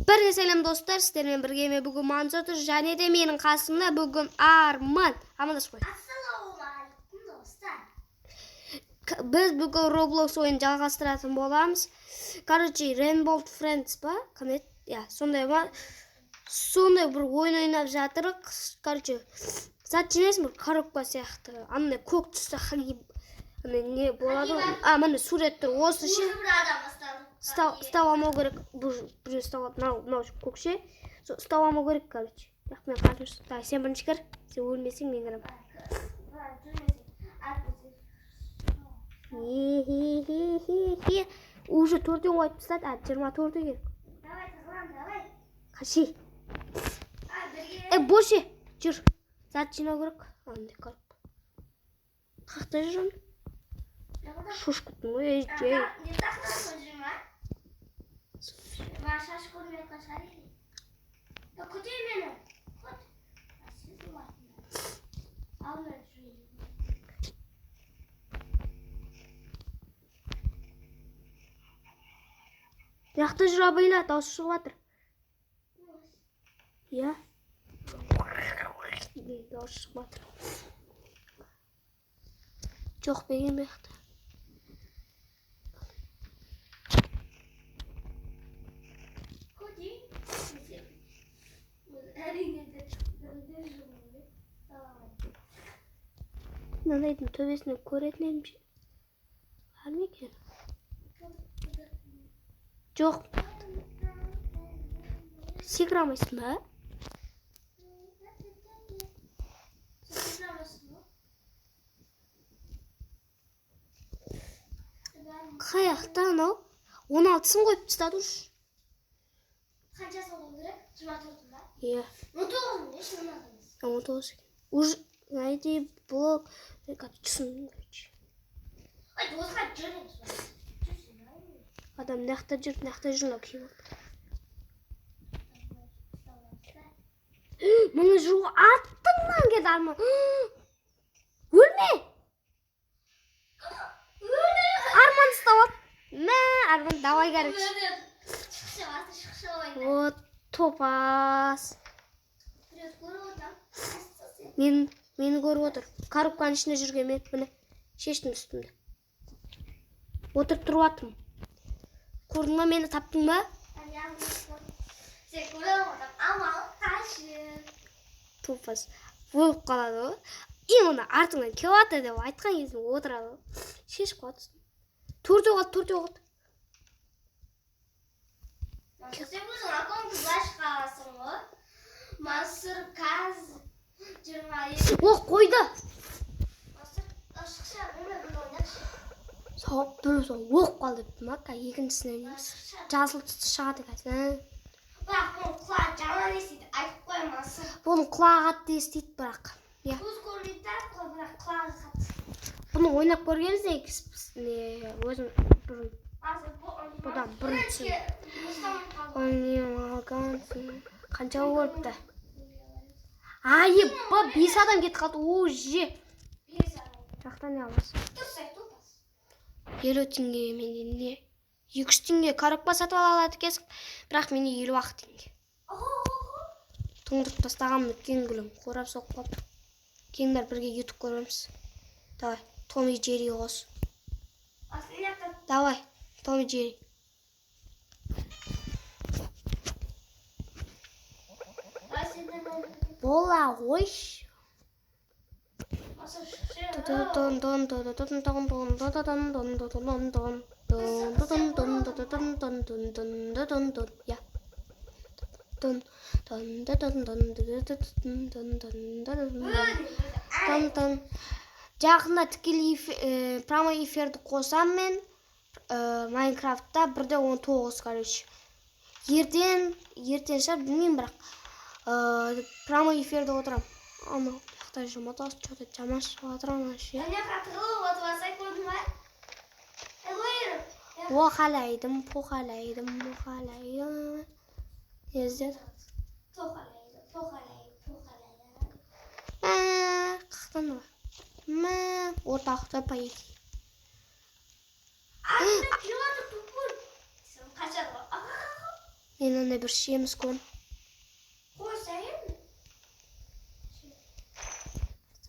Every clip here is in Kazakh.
Бәріне сәлем, достар! Сіздермен бірге мен бүгін Мансұр, және де менің қасымда бүгін Арман. Амандасып қой. Ассалаумағалейкум, достар. Біз бүгін Roblox ойын жалғастыратын боламыз. Короче, Rainbow Friends па? Қандай еді? Иә, сондай ма? Сондай бір ойын ойнап жатырық. Короче, зат жинайсың, бір коробка сияқты. Андай көк түсті хаги андай не болады ғой? А, міне, сурет тұр. Осы ше. Уже бір адам бастады. Ұстап алмау керек. Бұл біреу ұстап алды. Мынау көкше. Сол ұстап алмау керек, короче. Бірақ мен қазір. Так, сен бірінші кір. Сен өлмесең, мен кіремін. Е-хе-хе-хе-хе. Уже төртеуін қойып тастады. А, 24-і керек. Давай, тығылам, давай. Қаши. А, бірге. Е, боше. Жүр. Зат жинау керек. Андай коробка. Қақта жүр оны? Шошып кеттім ғой. Ей, ей. Не тақырып жүр ма? Маған шаш көрмей жатқан шығар или? Я, күтей мені. Күт. А, сен артында. Алдында жүрейін. Мына жақта жүр, абайла, дауысы шығып жатыр. Иә. Дауысы шығып жатыр. Жоқ па екен бұл жақта? Күтей. Әрине де бірде жүрмін. Давай. Мынандайдың төбесінен көретін едім ше. Бар ма екен? Жоқ. Секіре алмайсың ба? Секіре алмайсың ба? Қай жақта анау? 16-сын қойып тастады уж. Қаншасы болу керек? 24 ба? Иә. 19 не үшін 16 емес? 19 екен. Уже найди блок. Түсіндім, короче. Ай, досқа жүр. Жүрсің. Адам мына жақта жүр, мына жақта жүр, мынау киіп алды. Мына жүр ғой, артыңнан келді, Арман. Өлме! Арман ұстап алды. Мә, Арман, давай, короче. Шықшы, басы шықшы ойна. Вот, топас. Біреу көріп отыр. Қайсысы? Мені көріп отыр. Коробканың ішінде жүрген мен, міне, шештім үстімді. Отырып тұрып жатырмын. Көрдің ба, мені таптың ба? Сен көріп отыр. Амал қашы. Топас. Болып қалады ғой. Именно артыңнан келіп жатыр деп айтқан кезде отырады ғой. Шешіп қалады үстін. Төртеу қалды, төртеу қалды. Сен өзің аккаунтты былай шығарасың ғой. Мансұр Каз 22. О, қойды. Мансұр, шықшы, мен бұны ойнақшы. Сауап біреу сол оқ қалды депті ма? Қазір екіншісіне ойнаймыз. Шықшы. Жасыл түсті шығады қазір. Бірақ бұның құлағы жаман естиді. Айтып қоямын, Мансұр. Бұның құлағы қатты естиді бірақ. Иә. Көз көрмейді да, бірақ құлағы қатты. Бұны ойнап көргенбіз не өзім бұрын. Мансұр, бұл- Бұдан бұрын Мұстафа. Қанша көріпті? Айып, бес адам кетіп қалды. Уже. Бес адам. Жақтан не аласың? Дұрыс айтты, топас. 50 теңге менде не? 200 теңге коробка сатып ала алады екенсің. Бірақ менде 50 ақ теңге. Тоңдырып тастағанмын өткен күні. Қорап соғып қалды. Келіңдер, бірге ютуб көреміз. Давай, Том и Джерри қос. Давай, Том и Джерри. Бола қойшы. Тон тон тон тон тон тон тон тон тон тон тон тон тон тон тон тон тон тон тон тон, я тон тон тон тон тон тон тон тон тон тон. Жақында тікелей прямой эфирді қосам мен Майнкрафтта 1.19, короче. Ертең, ертең шығар, білмеймін, бірақ прямой эфирде отырамын. Анау жақта жұмыс, что то жаман шығып жатыр ана ше. Оқалайдым, поқалайдым, оқалайдым. Не іздеді? Мә, қақтан ба? Мә, орталықта, по идее. Мен андай бір шеміз көрдім. Қойса енді.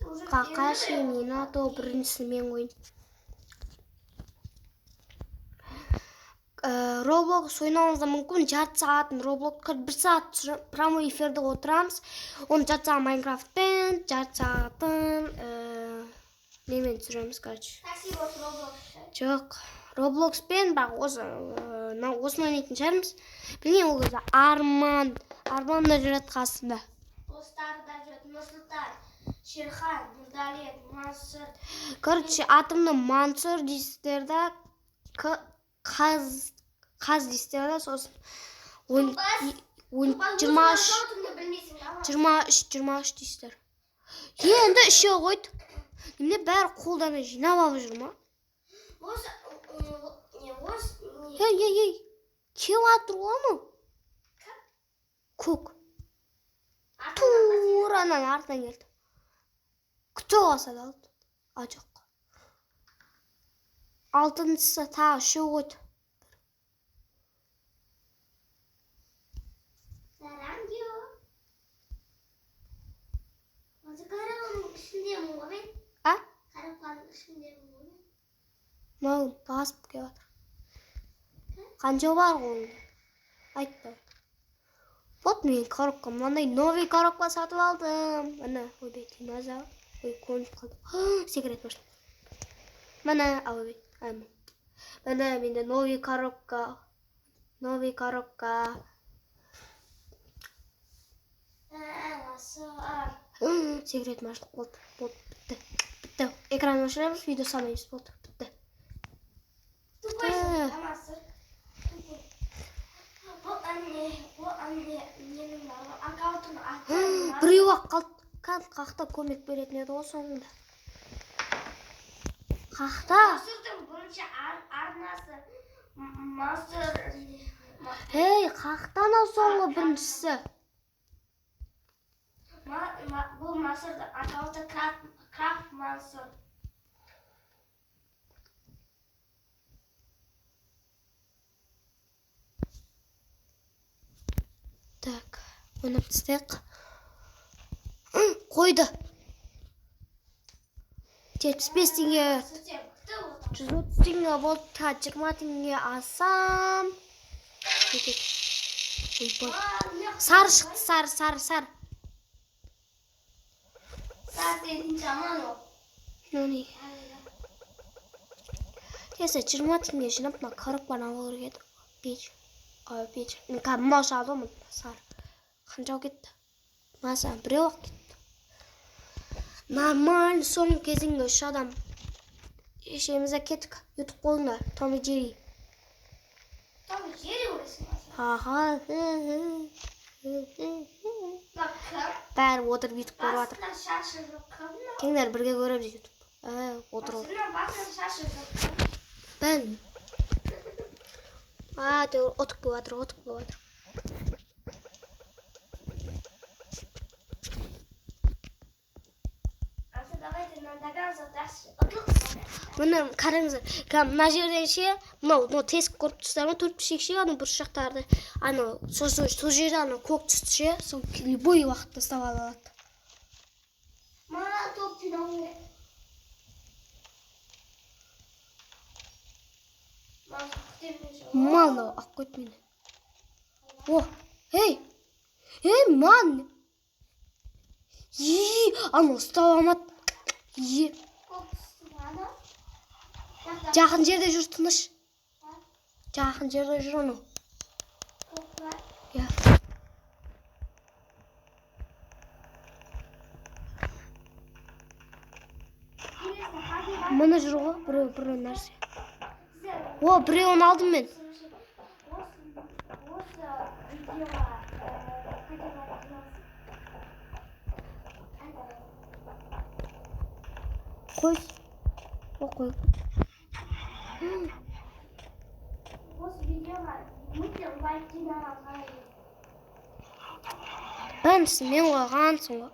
Уже Какаши Минато біріншісі мен қойдым. Roblox ойнауымыз да мүмкін. Жарты сағатын Roblox, бір сағат прямой эфирде отырамыз. Оны жарты сағат Майнкрафтпен, жарты сағатын немен түсіреміз, короче. Такси болсын Roblox. Жоқ, Robloxпен бірақ осы мынау осыны ойнайтын шығармыз. Білмеймін, ол кезде Арман да жүреді қасында. Достар да жүреді. Нұрсұлтан, Шерхан, Нұрдәулет, Мансұр. Короче, атымды Мансұр дейсіздер да, қаз дейсіздер да, сосын он Топас. он Топас, 23 өзің аккаунтыңды білмейсің, ала. 23 23 дейсіздер. Енді үшеу қойды. Немене бәрі қолдарына жинап алып жүр ма? Осы, не, осы, не. Ей, ей, ей. Келіп жатыр ғой анау. Көк. Артынан бас. Тура ананың артынан келді. Күте қалса да алды. А, жоқ. Алтыншысы тағы үшеу қойды. Сарангио. Осы коробканың ішіндемін ғой мен. А? Коробканың ішіндемін ғой мен. Мынау басып келіп жатыр. Қанша бар қолыңда? Айтпа. Вот мен коробка, мынандай новый коробка сатып алдым. Міне, ойбай, динозавр. Ой, көрініп қалды. Секрет машина. Міне, ойбай, әмі. Міне, менде новый коробка. Новый коробка. Насыр. Секрет машина болды. Болды, бітті. Бітті. Экран өшіреміз, видео салмаймыз. Болды, бітті. Тупойсың, Насыр. Тупой. Бұл әне, бұл әне ненің бар ғой, аккаунтының аты. Біреу ақ қалды. Қақта көмек беретін еді ғой соңында. Қақта. Мансұрдың бірінші арнасы. Мансұр. Ей, қақта анау соңғы біріншісі. Бұл Мансұрдың аккаунты Крафт Мансұр. Так, ойнап тастайық. Қойды. 75 теңге. Сіздер күтіп отыр. 130 теңге болды. Та 20 теңге алсам. Жетеді. Ойбай. Сары шықты, сары, сары, сары. Сары дейтін жаман ол. Ну не. Тез 20 теңге жинап, мына коробканы алу керек еді. Пеш. Ай, пеш. Мен кәдімгі мынау шығады ғой, мына сары. Қанша кетті? Маса, біреу ақ кетті. Нормально, соңғы кезеңге үш адам. Ешемізге кеттік. Ютуб қолында. Том и Джерри. Том и Джерри көресің ба сен? Аха. Хы, хы, хы, хы. Мына кім? Бәрі отырып ютуб көріп жатыр. Басында шашы жоқ кім мынау? Кеңдер бірге көреміз ютуб. Отырып. Мансұрдың басында шашы жоқ кім? Бән. А, ұтып келіп жатыр, ұтып келіп жатыр. Аса, давайте на до конца ұтылып. Міне қараңыздар, мына жерден ше, мынау тесік көріп тұрсыздар ма? Төрт бұрышек ше, анау бұрышақтарды. Анау, сол жерде анау көк түсті ше, сол любой уақытта ұстап ала алады. Мына топ жинау керек. Мансұр күтемін ше. Мал мынау алып қойды мені. О, ей! Ей, ман! Е, анау ұстап алмады. Е, Көк түсті ана. жақын жерде жүр, тыныш. Жақын жерде жүр анау. Көк бар. Иә. Келесі хати бар. Міне жүр ғой, біреу нәрсе. Сіздер О, біреуін алдым мен. Осы видеоға қанша лайк жиналсын? Қой. О, қой. Осы видеоға өте лайк жинаған қалай? Біріншісі мен қойғансың ғой.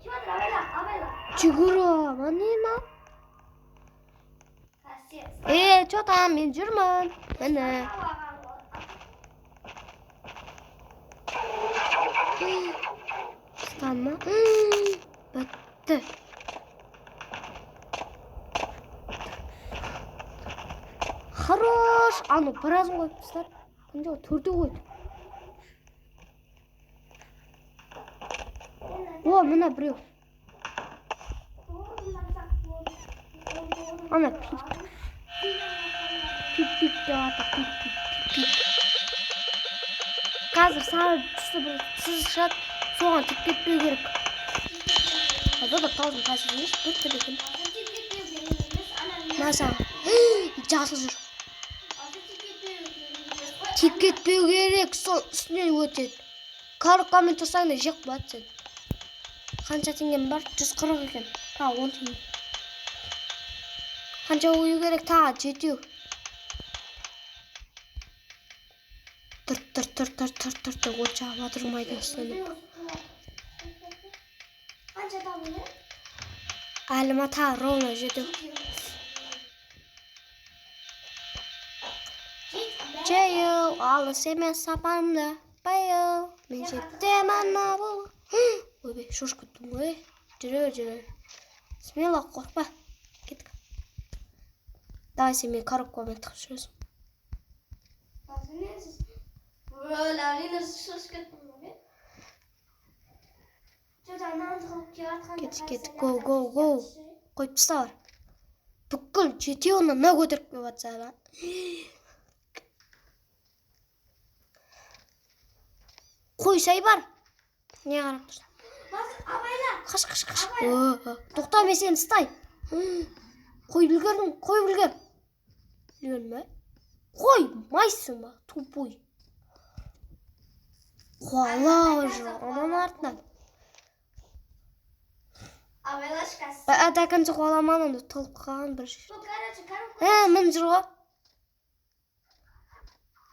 Чего абайла, абайла. Жүгіремін не ма? Кассет. Е, че там, мен жүрмін. Міне. Бітті. Хорош! Анау біразын қойып тастар. Қанша төртеу қойды. О, мына біреу. Ана пип. Пип пип деп жатыр. Пип пип пип. Қазір сары түсті бір сызық шығады. Соған тиіп кетпеу керек. Абы бір таудың қасында емес, бір түрлі екен. Мына саған. Жасыл жүр. Тиіп кетпеу керек, сол үстінен өтеді. Коробкамен тұрсаң да жеп қояды сені. Қанша теңгем бар? 140 екен. Тағы 10 теңге. Қанша қою керек? Тағы жетеу. Тұр, тұр, тұр, тұр, тұр, тұр, тұр. От жағып жатыр майдың үстінен. Қанша табу керек? Әлі ма тағы ровно жетеу. Жаяу, алыс емес сапарымда, баяу, мен жетемін ана бұл. Ойбай, шошып кеттім ғой. Жүре бер, жүре бер. Смело, қорықпа. Кеттік. Давай сен мені коробкамен тығып жүресің. Кеттік, кеттік, го, го, го. Қойып таста бар. Бүкіл жетеуін мына көтеріп келіп жатса да. Қойсай бар. Не қарап тұрсың? Абайла. Қаш, қаш, қаш. Тоқта, мен сені ұстай. Қойып үлгердің, қойып үлгер. Үлгердің бе? Қоймайсың ба, тупой. Қуалап жүр, ананың артынан. Абайлашкасы. До конца қуаламадым, тығылып қалған бір жер. Бұл, короче, коробка. Міне жүр ғой.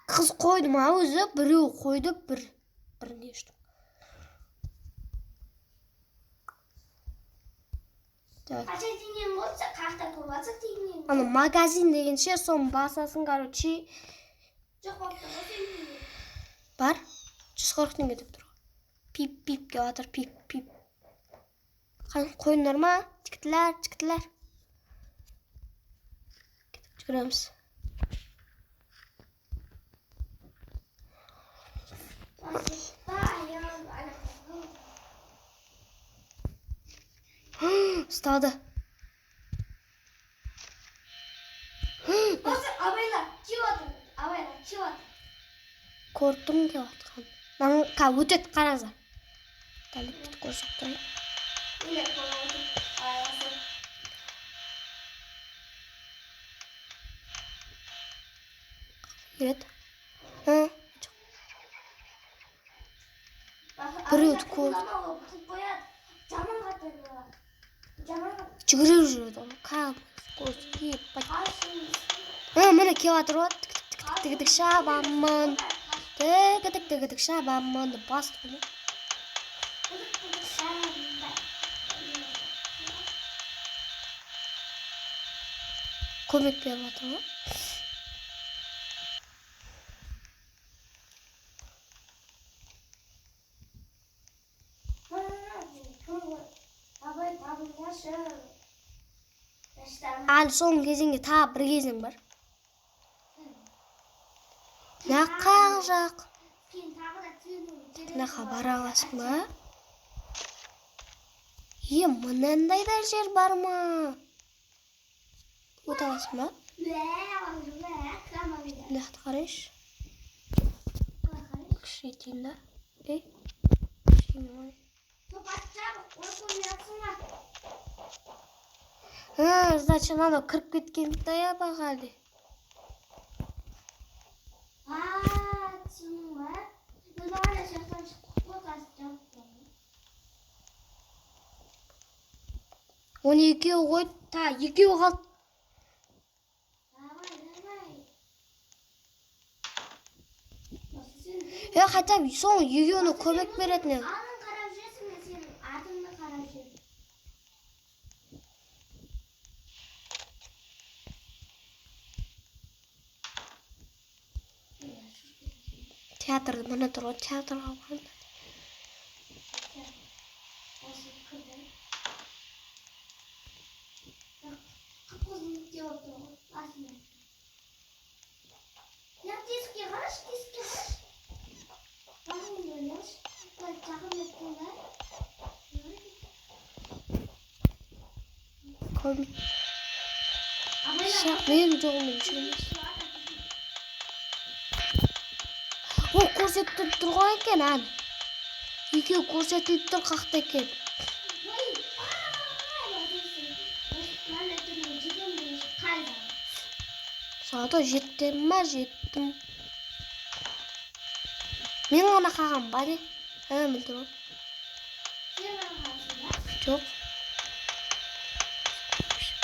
Қыз қойды ма өзі? Біреу қойды, бір. Бір не штук. Так. Қанша теңгең болса, қаяқта көріп теңгең. Ана магазин дегенше соны басасың, короче. Жоқ болып тұр ғой теңгең. Бар. 140 теңге деп тұр. Пип пип деп жатыр, пип пип. Қойыңдар ма? Жігітлер, жігітлер. Кетіп жүгіреміз. Ұстады. Абайла, киіп отыр. Абайла, киіп отыр. Көріп тұрмын келіп жатқан. Мына өтеді, қараңыздар. Дәл бүйтіп көрсетіп тұрайын. Міне көріп отыр. Абайласы. Келеді. Жоқ. Біреуді көрді. Қояды. Жаман қатты болады. Жаман қатты. Жүгіріп жүреді ғой. Кәдімгі. Міне келіп жатыр ғой. Тік тік тік тік тік шабамын. Тік тік тік тік шабамын деп басты ғой. Көмек беріп жатыр ғой. Әлі соңғы кезеңге тағы бір кезең бар. Мына қақ жақ. Мына бара аласың ба? Е, мынандай да жер бар ма? Өте аласың ба? Мына жақты қарайыншы. Кішірейтейін да. Ей, кішкене ғой. Значит, анау кіріп кеткен да я бағали. Оны екеуі қойды, та екеуі қалды. Е, хотя бы соның екеуіне көмек беретін еді. Алдын қарап жүресің, мен сенің артыңды қарап жүремін. Театр, міне тұр ғой, театрға барғанда. Осы кірді. Қарашы, тесікке қарашы. Бағыңды ойлашы. Былай жақындап тұр да. Көрмей. Абайла. Менің жолыммен жүрмес. О, көрсетіліп тұр ғой екен, ән. Екеуі көрсетіліп тұр қақта екен. Ой, ай, мына жетемін деген қайда? Зато жеттім ма, жеттім. Мен ғана қалғанмын ба, не? Ә, міне тұр ғой. Сен ғана қаласың ба? Жоқ.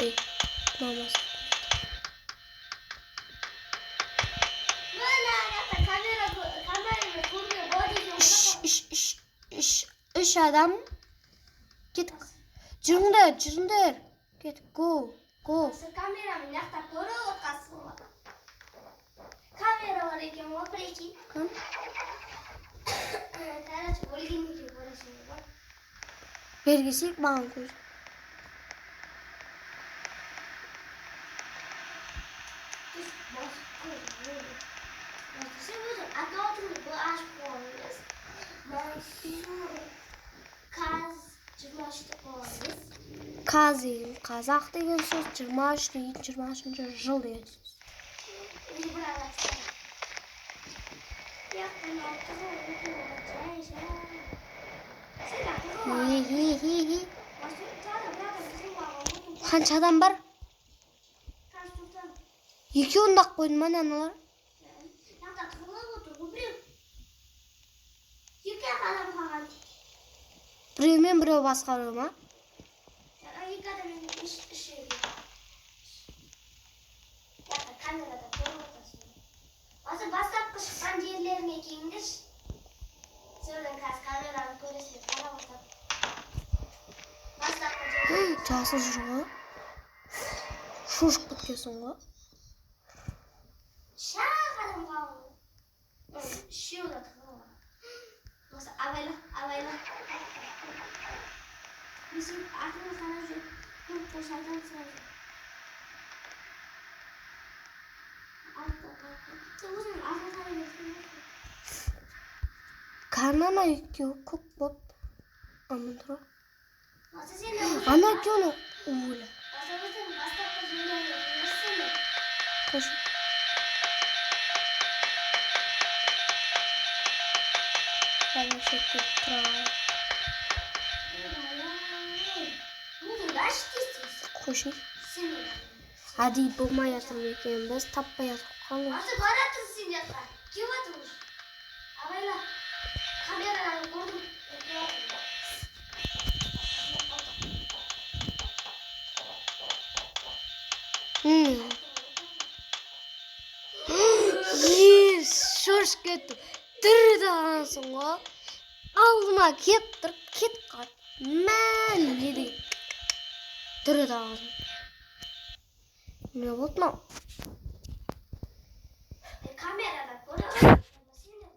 Ей, мамасы. Мына жақта камера, камерамен көруге болады екен. Үш, үш, үш, үш, үш адам. Кеттік. Жүріңдер, жүріңдер. Кеттік, го, го. Осы камерамен мына жақта көріп отырғансың ғой. Камера бар екен ғой, прикинь. Кім? Короче, өлгеннен кейін көресің ғой. Бері келсек, маған көз. Түс басып көр. Сен өзің аккаунтыңды бұл ашып қойған емес. Мансур Каз 23-ті қойған емес. Каз деген қазақ деген сөз, 23 деген 23 жыл деген сөз. Или бір арасы. Жақтан артығы жай жай. Сен артығы Хи, хи, хи, хи. Мансур тағы бір адам тығылып алған ғой. Қанша адам бар? Конструктор. Екеуін де ақ қойды ма, не, аналар? Жақта тығылып отыр ғой біреу. Екі ақ адам қалған. Біреумен біреу басқа біреу ма? Екі адам енді үш үшеу. Жақта камерада көріп отырсың. Осы бастапқы шыққан жерлеріңе келіңдерші. Сен қазір камераны көресің деп қарап отырмын. Бастапқы жер. Жасыл жүр ғой. Шошып кеткенсің ғой. Шақ адам қалған. Үшеуі де тығылып алған. Осы абайла, абайла. Мен сен артыңа қарап жүр. Көріп қойса сразу. Артқа, артқа. Сен өзің артыңа қарай берсең. Кәні, екеуі көк болып аман тұр ғой. Осы сен де өзің- Ана екеуі өлі. Осы өзің бастапқы жерлеріңе келесің бе? Қош. Бәрі шетте тұра. Ой, тыңдашы тез-тез. Қойшы. Сен Әдейі болмай жатыр екен, біз таппай жатып қалдық. Осы баратырсың сен жаққа. Келіп жатыр уже. Абайла. Камерадан көрдім. Келіп жатыр. Е, шошып кеттім. Дір ағансың ғой. Алдыма келіп тұрып кетіп қалды. Мә, не деген. Дір ағансың. Не болды мынау? Камерадан көріп сен де.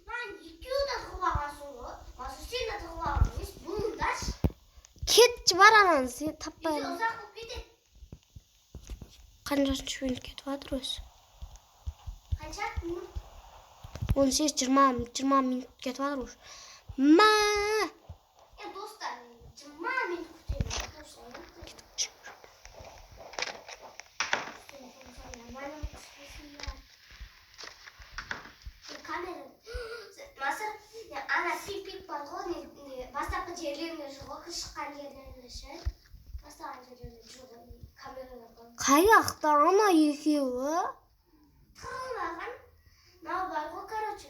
Маған екеуі де тығып алғансың ғой. Осы сен де тығып алған емес, бұндашы. Кетші, бар ананы, сен таппай. Үйде ұзақ болып кетеді. Қаншасыншы минут кетіп жатыр өзі? Қанша минут? 18, 20, 20 минут кетіп жатыр уже. Мә! Е, достар, мен 20 минут күтемін. Қойшы, нормально. Камера. Масыр, ана пип-пип бар ғой, не, бастапқы жерлерінде жүр ғой, шыққан жерлерінде ше. Бастаған жерлерінде жүр ғой, камерада бар. Қай жақта ана екеуі? Тығылмаған. Мынау бар ғой, короче.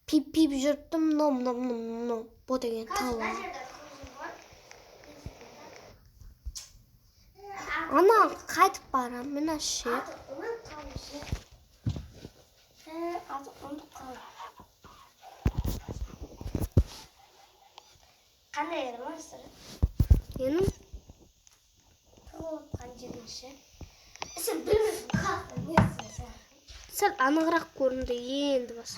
Пип пип жүріп тұр, мынау, мынау, мынау, мынау. Бұ деген Қазір тау. мына жерде тығылып жүр ғой. Ана қайтып барамын мына ше. Аты ұмытып қалдым ше. Аты ұмытып қалдым. Қандай еді монстр? Ненің? Тығылып жатқан жерің ше. Сен білмейсің, халықтан несің сен? Сәл анығырақ көрінді енді бас.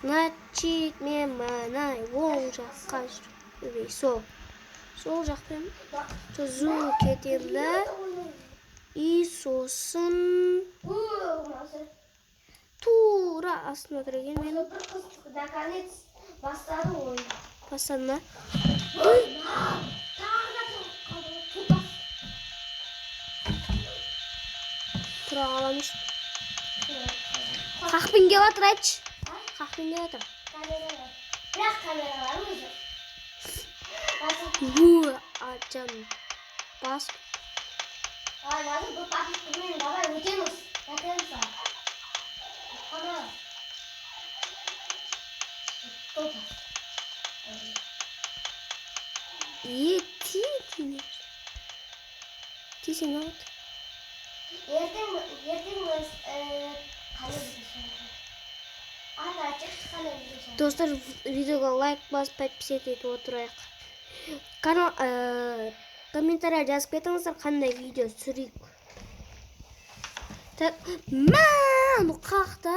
Значит, мен мына оң жаққа жүріп, сол. Сол жақпен түзу кетемін да. И сосын Тура астында тұр екен менің. Бір қыз наконец бастады ойын. Бастады ма? Тағы да тұрып қалды. Тутас. Тұра қаламыз. Қақпен келіп жатыр, айтшы. Қақпен келіп жатыр. Камералар. Бірақ камералар өзі. Бу, а, жаным. Бас. Давай, қазір бұл попыткамен давай өтеміз. До конца. Қана. Тутас. Е, ти, ти. Тисең не болады? Ертең біз қалай бізге. Ана, айтшы, қалай бізге. Достар, видеоға лайк басып, подписаться етіп отырайық. Канал, комментарий жазып кетіңіздер, қандай видео түсірейік. Так, мә, ну қақта?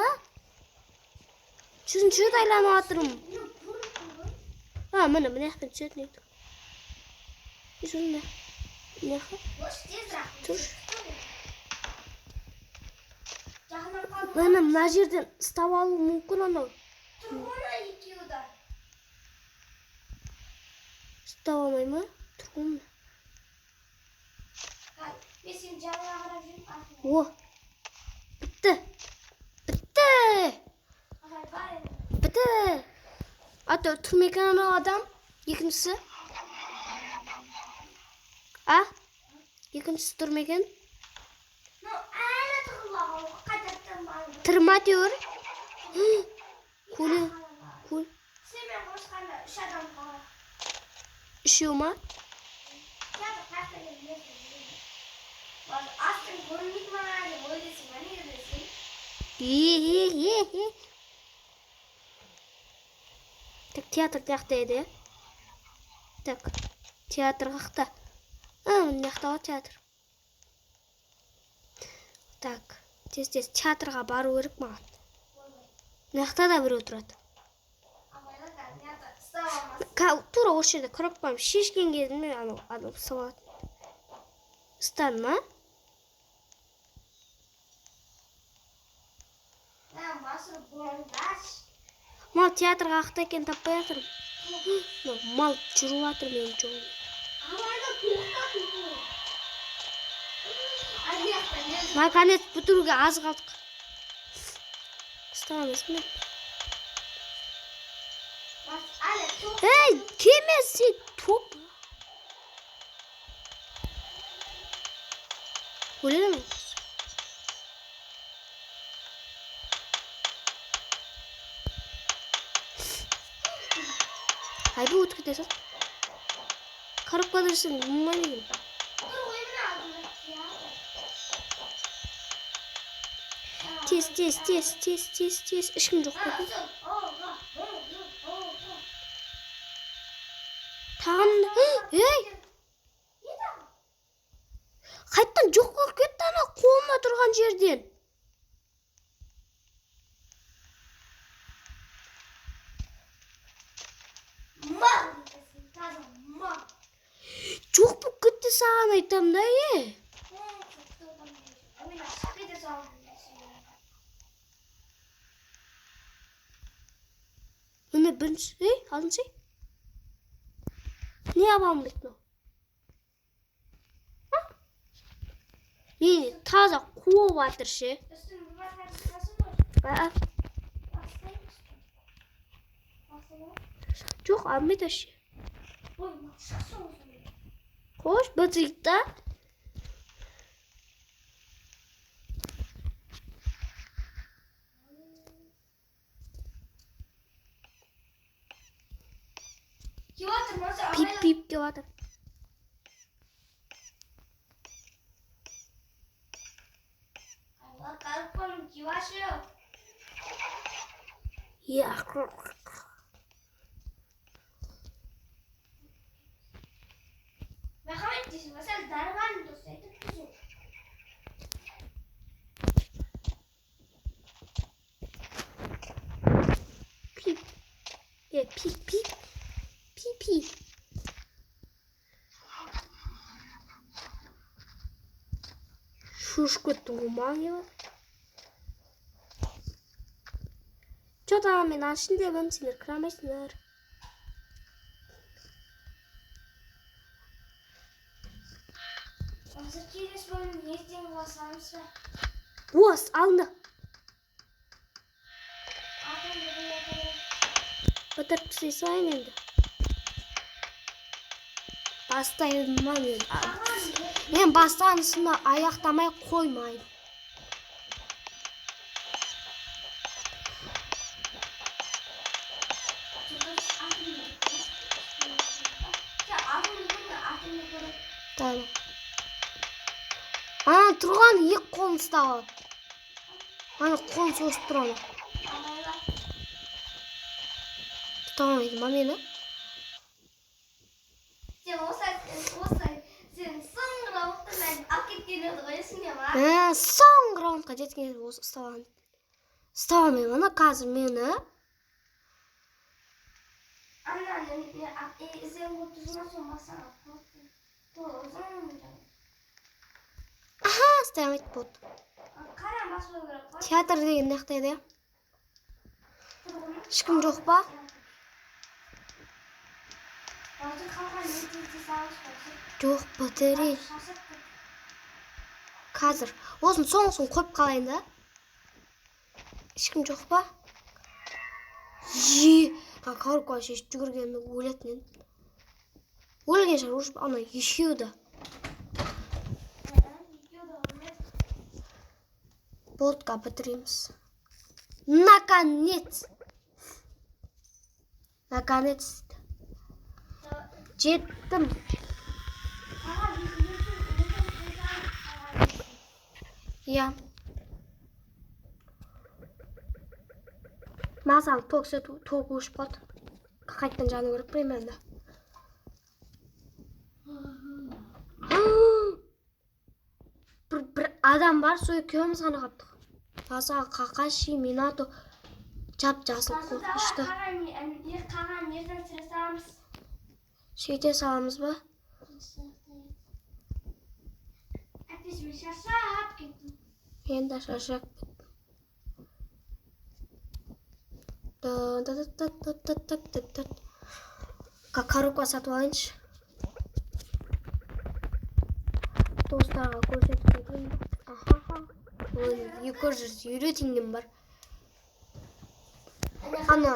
Үшінші рет айланып жатырмын. А, міне, мына жақтан түсетін едік. И сосын мына жаққа. Тезірек. Тұршы. Жақыннан қалды. Міне, мына жерден ұстап алу мүмкін анау. Тұр оны екеуі де. Ұстап алмай ма? Тұр ғой мына. Мен сенің жаныңа қарап жүрмін. Артыңа. О, бітті. Бітті. Ағай, бар енді. Бітті. А то тұр ма екен анау адам? Екіншісі? А? Екіншісі тұр ма екен? Ну, әлі тығылмаған. Қайтадан барып. Тірі ма әйтеуір? Көлі, көл. Сенімен қосқанда үш адам қалады. Үшеу ма? Театр қаяқта екенін білесің. Астың көрінбейді ма деп ойлайсың ба, не ойлайсың? Е, е, е, е. Так, театр жақта еді, иә? Так, театр қақта? А, мына жақта ғой театр. Так, тез тез театрға бару керек маған. Мына жақта да біреу тұрады. Абайла, театр ұстап алмасын. Тура осы жерде коробкамды шешкен кезімде анау адам ұстап алатын. Ұстады ма? Мына Масыр борындаш. Мал театр қақта екенін таппай жатырмын. Мынау мал жүріп жатыр менің жолымда. Абайла, тоқта, тоқта. Ана жақта не? Наконец бітіруге аз қалдық. Ұстап алмайсың ба? Әлі тоқ. Ей, кеме сен топ. Өледі ме? Айбы өтіп кете сал. Коробкада жүрсең болмайды екен. Тұр ғой мына алдында театр. Тез, тез, тез, тез, тез, тез. Ешкім жоқ А, па екен? сол. Оға, оға, оға. Тағын. Ей, Не тағы? қайттан жоқ болып кетті ана қолымда тұрған жерден. Мал дейсің, таза мал. Жоқ болып кетті саған айтам да, е. Ойнап шығып кете салдым. Міне бірінші, ей, алтыншы. Не алып мынау? А? Мені таза қуып жатыр ше. Үстін бір басқа шығасың ғой. А, Бастайын үстін. Бастайын. жоқ, алмайды вообще. Ой, шықсын осыны. Қош, бітірейік та. Келіп жатыр, Мансұр, Пип абайла. пип деп жатыр. Абайла, коробканы киіп алшы. Е, Рахмет дейсің, сәл нормально дос айтып тұрсың. Пип. Е, пип пип. Пип пип. Шошып кеттім ғой, маған не бар? Че там, мен ішіндемін, сендер кіре алмайсыңдар. Мансұр, келесі бөлім ертең басамыз ба? Ос, алынды. Атымды қоя. Бітіріп тастай салайын енді. Бастаймын ма мен? Мен бастаған ісімді аяқтамай қоймаймын. Tamam. Ана тұрған екі қолын ұстап алады. Ана қолын созып тұр ана. Тұта алмайды ма мені? Сен осылай, сен соңғы раундта мені алып кеткен еді ғой, есіңде ма? Ә, соңғы раундқа жеткен кезде осы ұстап алған. Ұстап алмаймын ана қазір мені. Ананы сен қойып тұрсың ба, соны бассаң ұзын. Аха, ұстай алмайды, болды. Қара баспау керек қой. Театр деген мына жақта еді, иә? Ешкім жоқ па? Мансұр, қалған ертең саламыз. Жоқ, бітірейін. Шаршап кеттім. Қазір. Осының соңғысын қойып қалайын да. Ешкім жоқ па? Е, коробка шешіп жүгіргенде өлетін едім. Өлген шығар, уже ана екеуі де. Екеуі де өлмеді. Болды, бітіреміз. Наконец! Наконец! Жеттім. Қалған ертең саламыз. Иә. Мазалы ток ток өшіп қалды. Қайтадан жану керек примерно. Бір адам бар, сол екеуміз ғана қалыптық. Таза Какаши, Минато жап жасыл қорқынышты. Қалған ертең түсіре саламыз. Сөйте саламыз ба? Әпес, мен шаршап кеттім. Мен де шаршап кеттім. Та-та-та-та-та-та-та. Коробка сатып алайыншы. Достарға көрсетіп кетейін. Ахаха. Ой, 250 теңгем бар. Ана.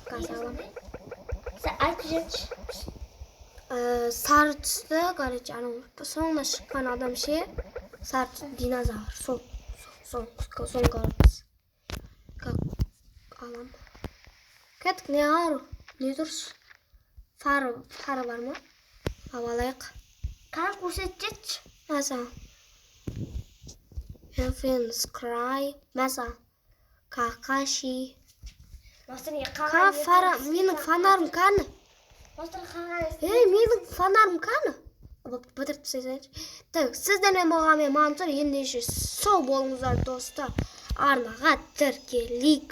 Қазір аламын. Сен айтып жіберші. Сары түсті, короче, анау соңында шыққан адам ше, сары түсті динозавр. Сол, сол, сол коробкасы. Как алам. Кеттік, не ару? Не дұрыс? Фары, фары бар ма? Алып алайық. Қане, көрсетіп жетші. Маса. Heaven's Cry. Маса. Какаши. Мастер, Ка фара, менің фонарым кәні? Мастер, қалған Ей, менің фонарым кәні? Бітіріп тастайсайыншы. Так, сіздермен болған мен, Мансұр. Ендеше сау болыңыздар, достар. Арнаға тіркелейік.